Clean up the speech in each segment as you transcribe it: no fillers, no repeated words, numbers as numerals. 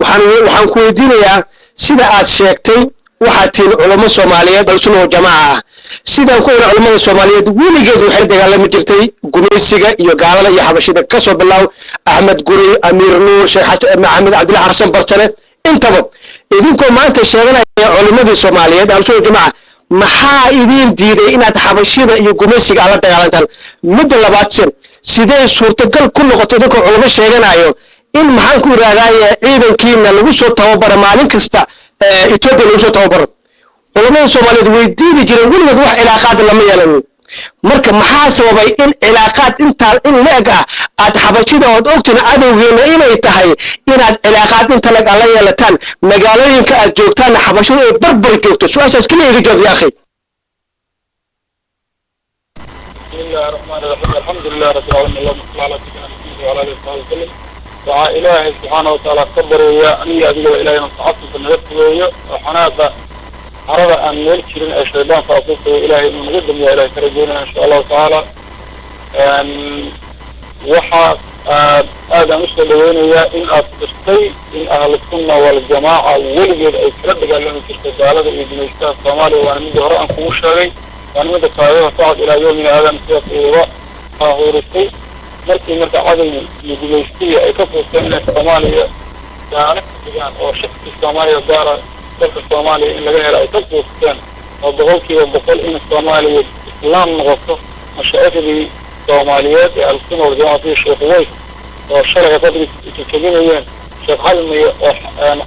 Waxaan ku weydiinayaa, sida aad sheegtay waxaad tihiin culamo Soomaaliyeed, Ahlusunna Waljamaaca ah. Sidaan ku ina culamada Soomaaliyeed weligeed waxay dagaalami jirtay gumaysiga iyo gaalada iyo xabashida, kasoo bilaaw Axmed Gurey, Amiir Nuur, Sheekh Maxamed Cabdillah Xasan Barsane. Intaba idinkoo maanta sheeganaya culimadii Soomaaliyeed, Ahlusunna Waljamaaca, maxaa idiin diiday inaad xabashida iyo gumaysiga aad la dagaalantaan? Midda labaad se, sidee suurtagal ku noqoto idinkoo culimo sheeganayo in, maxaan ku idhahdaaye, ciidankiina lagu soo tababaro maalin kasta Etoobiya lagu soo tababaro? Culamada Soomaaliyeed way diidi jireen weligood, wax cilaaqaad lama yeelanin. Marka maxaa sababay in cilaaqaad intaa in la-eg ah aad xabashida, ood ogtiin cadowgeena inay tahay, inaad cilaaqaad inta leg aad la yeelataan, magaalooyinka aad joogtaanna xabashida ay barbar joogto? Su-aashaas keliya iga jawaab, ya akhi. بسم الله الرحمن الرحيم، الحمد لله رب العالمين، اللهم صل على سيدنا محمد وعلى اله وصحبه وسلم. Waxaa Ilaahay subxaana watacaala ka baryayaa aniga adigaba Ilahay inuu tacasubka naga fogeeyo oo xanaaqa carada aan meel jirin ee shaydaanka afuufayo Ilahay inuu naga damiya Ilahay ka rajeynaya, insha Allahu tacaala. Waxa aad aad aan usoo dhaweynayaa in aad qirtay in Ahlusunna Waljamaaca weligeed ay kala dagaalami jirtay gaalada iyo gumaystaha Soomaaliya. Waana midii hore aan kugu sheegay, waana midda taariikhda socod ilaa yoomina aadan sidaas uga faahuurisay. Markii marka cadowgi iyo gumaystihii ay ka fuusteen inay Soomaaliya gaalo ka dhigaan oo shaki Soomaaliya gaara dalka Soomaaliya in laga helo ay ka fuusteen, oo 100% in Soomaaliya islaam noqoto, mashaa'ikhdii Soomaaliyeed ee Ahlusunna Waljamaca, sidii Sheekh Uways oo shalay qadri jajabinayeen, Sheekh Xalmiye oo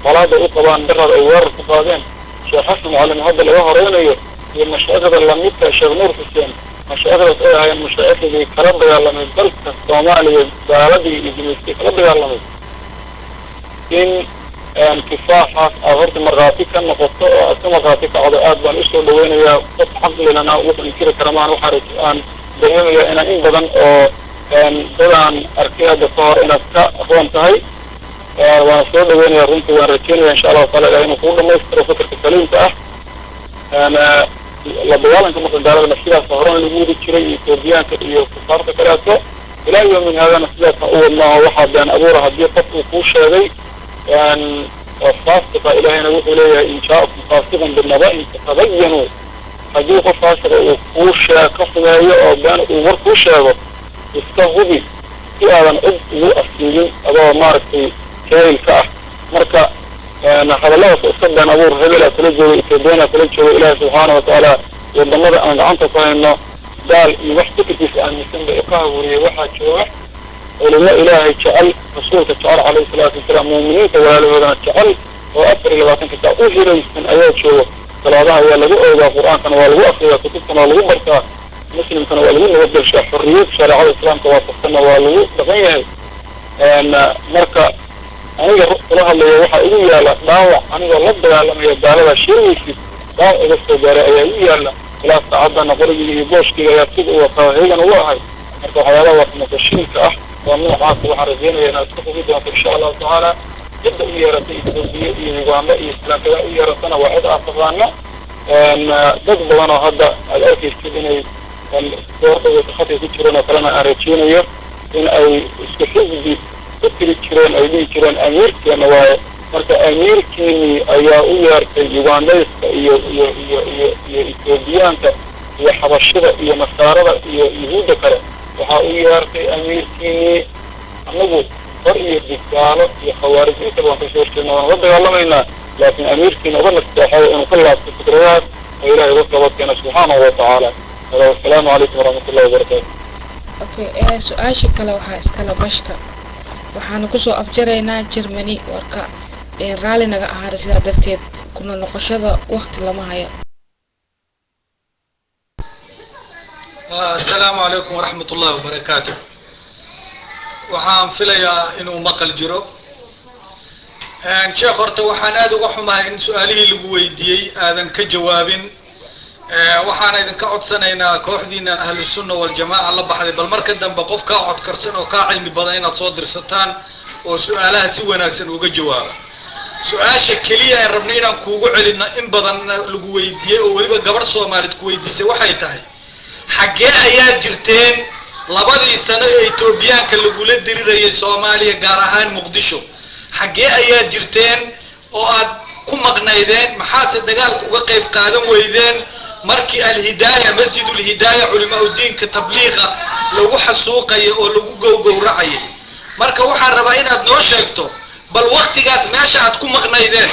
colaada u qabaan darad ay weerar ku qaadeen, Sheekh Xasan Mucalim hadda laga horeynayo, iyo mashaaikhda lamidka Sheekh Nuur Xuseen, mashaaikhdaas ay ahaayeen mashaa'ikhdii kala dagaalamay dalka Soomaaliya gaaladii iyo gumaystii kala dagaalamay, in kifaaxaas aad horta markhaati ka noqoto oo aad ka markhaati kacdo aad baan usoo dhaweynayaa. Qof caqlilana wuxuu inkiri kara maan. Waxaa aan dareemayaa inaan in badan oo dadaan arkay hadda ka hor inaad ka aqoon tahay. Waan soo dhaweynaya runtii, waan rajeynaya, insha Allahu taala, Ilahay inuu kugu dhamaystiro fikirka saliimka ah. La dagaalanka marka gaaladana sidaas horena lagu wadi jiray iyo Etoobiyaanka iyo kufaarta kaleeto, ilaa yoomin haadana sidaasaan u wadnaaho. Waxaa been abuura haddii qof uu kuu sheegay oo faasiqa, Ilaahayna wuxuu leeyahay: "In jaakum faasiqun binaba'in fatabayanuu." Haddii qof faasiqa uu kuu shee ka xumeeyo oo been uu war kuu sheego, iska hubi si aadan cid ugu asiibin adoo maaragtay jaahil ka ah. Marka hadalladaas iska been abuur, hebelaa kula jooga, Ethoobiyaanaa kula jooga. Ilaahi subxaana watacaala wadamada aan gacanta ku hayno gaal iyo wax fikirkiisa aaminsan bay ka habuuriyey. Waxaa jooga culimo Ilaahay jecel, Rasuulka jecel calayhi salaatu wasalaam, muuminiinta walaalahoodana jecel oo 24-ka saac u hiraysan ayaa jooga. Salaadaha waa lagu oogaa, Qur-aankana waa lagu akriyaa, kutubtana waa lagu bartaa, muslimkana waa lagu nabadgelshaa, xorriyad shareecada islaamka waafaqsanna waa lagu dhaqan yahay. Marka aniga kula hadlaya waxaa igu yaala dhaawac, anigoo la dagaalamaya gaalada sheegaysid dhaawac iga soo gaaray ayaa igu yaala. Ilaa saacadana qorigii iyo booshkiga ayaa sida u wataa heegan ugu ahay. Marka waxyaabaha warmaqashiinka ah waa noocaas. Waxaan rajeynaya inaad iska fogi doonto, insha Allahu tacaala. Cidda u yeeratay Etoobiya iyo Uganda iyo islaamkada u yeeratana waa cid aad taqaano. Dad badan oo hadda aad arkaysid inay goordhaweyta khadka ku jireen oo kalena aan rajeynayo in ay isku xisbi ku tiri jireen, ay dhihi jireen amiirkeena waaye. Marka amiirkiinii ayaa u yeertay Ugandayska iyo Etoobiyaanka iyo xabashida iyo nasaarada iyo yuhuudda kale. Waxaa u yeertay amiirkiinii. Anagu hor iyo dib gaalo iyo khawaarij intaba waan kasoo horjeedna, waan la dagaalamaynaa, laakiin amiirkiina uga nasteexayo inuu ka laabto fikradahaas oo Ilahay uga toobadkeena subxaanahu watacaala. Hada, wasalaamu calaykum waraxmat ullahi wabarakaatu. Okay, su-aasha kale waxaa iskale Bashka. Waxaanu kusoo afjaraynaa Germany. Warka raalli naga ahaada, sidaa darteed kuna noqoshada waqti lama hayo. Asalaamu calaykum waraxmat ullahi wabarakaatu. Waxaan filayaa inuu maqal jiro, sheekh. Horta waxaan aada uga xumahay in su-aalihii lagu weydiiyey aadan ka jawaabin. Waxaana idinka codsanaynaa kooxdiinan Ahlusunna Waljamaaca la baxday, bal marka dambe qof kaa codkarsan oo kaa cilmi badan inaad soo dirsataan oo su-aalaha si wanaagsan uga jawaaba. Su-aasha keliya aan rabnay inaan kuugu celino, in badan lagu weydiiyey oo weliba gabadh Soomaalid ku weydiisay, waxay tahay: xaggee ayaa jirteen 2-dii sano ee Etoobiyaanka lagula dirirayay Soomaaliya, gaar ahaan Muqdisho? Xaggee ayaad jirteen oo aad ku maqnaydeen? Maxaadse dagaalka uga qayb qaadan weydeen markii Alhidaaya, Masjidulhidaaya, culimaa udiinka tabliiqa lagu xasuuqaya oo lagu gowgowracayay? Marka waxaan rabaa inaad noo sheegto bal waktigaas meesha aad ku maqnaydeen,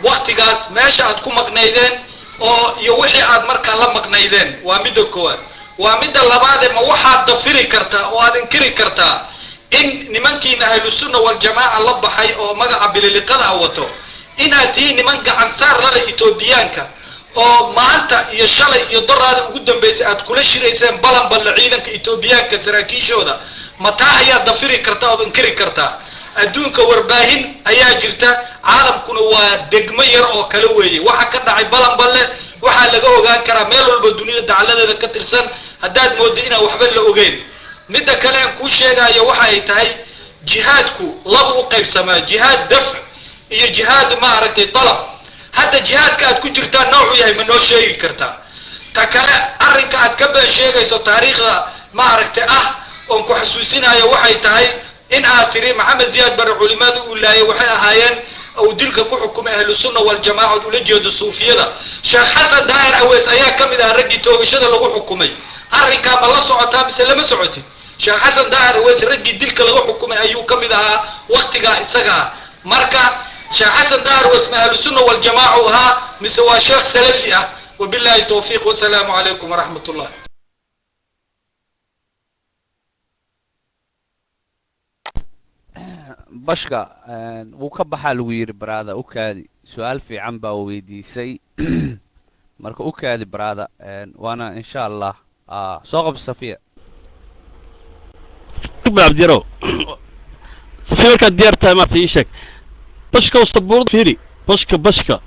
waktigaas meesha aad ku maqnaydeen oo iyo wixii aad markaa la maqnaydeen. Waa midda koowaad. Waa midda labaade, ma waxaad dafiri kartaa oo aad inkiri kartaa in nimankiina Ahlusunna Waljamaaca la baxay oo magaca bililiqada a wato inaad tihiin niman gacansaar lale Etoobiyaanka, oo maanta iyo shalay iyo doraada ugu dambaysay aad kula shirayseen Balanballe ciidanka Etoobiyaanka saraakiishooda? Ma taa ayaad dafiri kartaa ood inkiri kartaa? Adduunka warbaahin ayaa jirta, caalamkuna waa degmo yar oo kale weeye. Waxa ka dhacay Balanballe waxaa laga ogaan karaa meel walba dunida dacladeeda ka tirsan, haddaad mooddo inaan waxba la ogeyn. Midda kale aan kuu sheegayo waxa ay tahay, jihaadku laba u qaybsamaa: jihaad dafc iyo jihaad, ma aragtay, talab. Hadda jihaadka aad ku jirtaa noocu yahay ma noo sheegi kartaa? Ta kale, arrinka aad ka been sheegayso taariikhda, ma aragtay, ah oon ku xasuusinayo waxay tahay in aad tiri Maxamed Ziyaad Bare culimada uu laayay waxay ahaayeen uu dilka ku xukumay Ahlusunna Waljamaca, ood ula jeedo suufiyada. Sheekh Xasan Daahir Aweys ayaa ka mid ah raggii toogashada lagu xukumay. Arrinkaa ma la socotaa mise lama socotid? Sheekh Xasan Daahir Aweys raggii dilka lagu xukumay ayuu ka mid ahaa waktigaa isaga ah. Marka Sheekh Xasan Daahir Aweys ma Ahlusunna Waljamaaca u ahaa mise waa sheekh salafi ah? Wabillahi towfiiq, wasalaamu calaykum waraxmat ullah. Bashka wuu ka baxaa lagu yidhi. Baraada, u kaadi, su-aal fiican baa weydiisay, marka u kaadi baraada, waana insha Allah soo qab Safiya. Cabdiyaro, Safiya, markaad diyaar tahay maarta ii sheeg. Bashka sabuurad fiiri. Bashka, bashka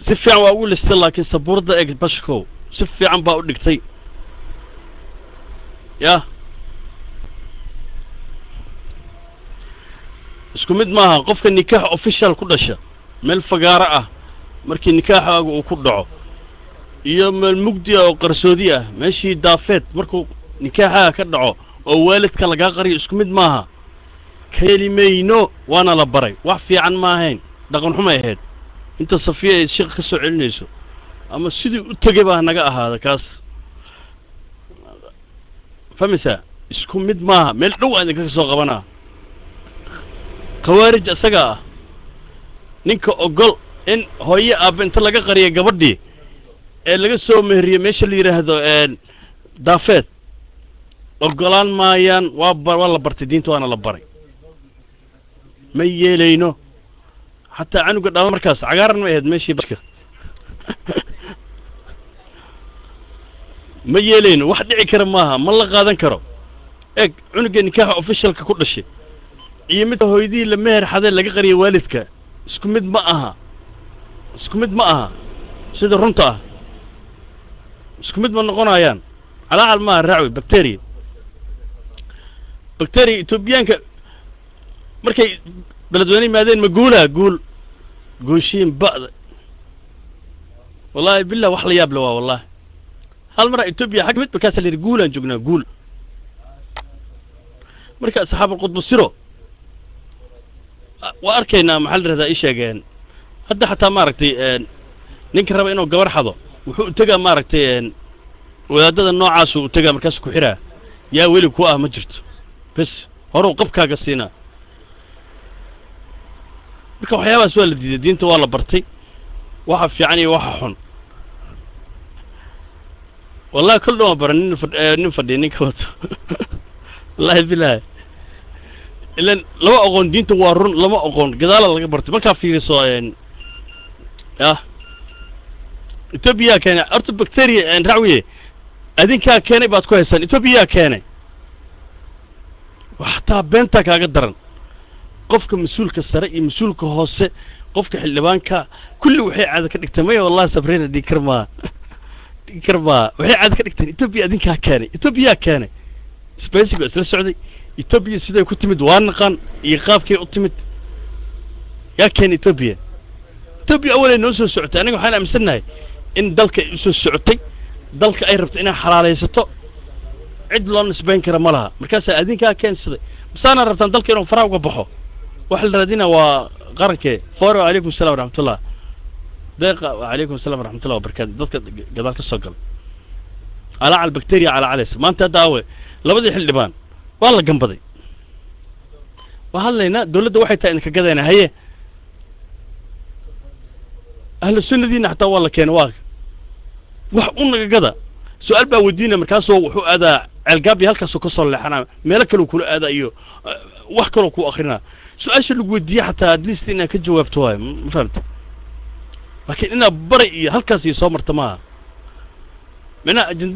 si fiican waa ugu listay, laakiin sabuuradda eeg. Bashkow, si fiican baa u dhigtay. Yah, isku mid maaha qofka nikaax official ku dhasha meel fagaaro ah markii nikaaxaaga uu ku dhaco iyo meel mugdi ah oo qarsoodi ah, meeshii daafeed markuu nikaaxaaga ka dhaco oo waalidka lagaa qariyo, isku mid maaha. Ka yeeli mayno, waana la baray. Wax fiican ma ahayn, dhaqan xumay ahayd. Inta Safiya ay shiqa ka soo celinayso ama sidii u tegay baa naga ahaada kaas, fahmaysaa? Isku mid maaha. Meel dhow aan idinkaga soo qabanaa. Khawaarij isagaa ah ninka ogol in hooye aabba inta laga qariya gabadhii ee laga soo meheriyo meesha la yidhaahdo daafeed ogolaan maayaan. Waa ba waa la bartay diinta, waana la baray. Ma yeelayno xataa canuga dhama markaas cagaaran ma ahayd meeshii bashka. Ma yeelayno, wax dhici kara maaha, ma la qaadan karo. Eeg, cunuga nikaaxa officialka ku dhashay iyo midka hooyadihii la meher xadee laga qariyay waalidka isku mid ma aha, isku mid ma aha. Sida runta ah isku mid ma noqonayaan. Calaacal maaha raacwi. Bacteria, bacteria Etoobiyaanka markay Beledweyne yimaadeen ma guulaa guul gooshiin ba'da? Wallaahi billah, wax la yaab le waa. Wallahi hal mara Etoobiya xag mid markaasaa la yidhi guulaan joognaa, guul. Marka asxaab alqudbu siro waa arkaynaa. Maxaa la yidhahdaa, ii sheegeen hadda xataa, maaragtay, ninka raba inuu gabar xado wuxuu u tegaa, maaragtay, wadaadada noocaasuu u tegaa, markaasuu ku xiraa. Yaa weli ku ah ma jirto, bes horuu qabkaaga siinaa. Marka waxyaabahaas waa la diiday. Diinta waa la bartay, waxa fiican iyo waxa xun. Wallahi kol dhan waa baran nin nin fadhiya ninka wato. Wallahi bilahi, ilan lama oqoon diinta, waa run, lama oqoon, gadaala laga bartay. Markaa fiiriso, yah, Etoobiyaa keenay horta bacteria racwiye, adinkaa keenay baad ku haysaan. Etoobiyaa keenay, xataa beentaa kaaga daran. Qofka mas-uulka sare iyo mas-uulka hoose, qofka xildhibaanka, kulli waxay caado ka dhigteen. Maya, wallahi sabrina, dhiig kar maa, dhiig kar maa. Waxay caado ka dhigteen Etoobiya adinkaa keenay, Etoobiyaa keenay. Isbaysigu isla socday. Etoobiya siday ku timid waa naqaan iyo qaabkay u timid. Yaa keenay Etoobiya? Etoobiya awalay noo soo socotay. Aniga waxaan aaminsannahay in dalka ay usoo socotay, dalka ay rabto inay xalaalaysato, cid loo nisbayn kara ma laha. Markaasaa adinkaa keensaday. Masaana rabtaan dalka inuu faraha uga baxo? Waxa la raadinaa waa qarankee. Fore, wacalaykum assalam waraxmatullah. Deeqa, wacalaykum assalam waraxmatullah wabarakaatu. Dadka gadaal ka soo gala, calaacal bacteria calaacalaysa maanta. Hadda aawe labadii xildhibaan? Waa la gambaday. Waa hadlaynaa, dowladda waxay tahay idinka gadaynaa. Haye, Ahlu Sunnadiina xataa waa la keenay, waa wax u naga gada. Su-aal baa weydiinaya, markaasoo wuxuu aadaa Ceelgaabiya, halkaasoo ka soo leexanaa, meelo kaleu kula aadaa iyo wax kaloo ku akrinaa. Su-aasha lagu weydiiye xataa at least inaad ka jawaabto waayo, ma fahamta? Laakiin inaad bari iyo halkaas iyo soo marta maaha, micnaha ajenda.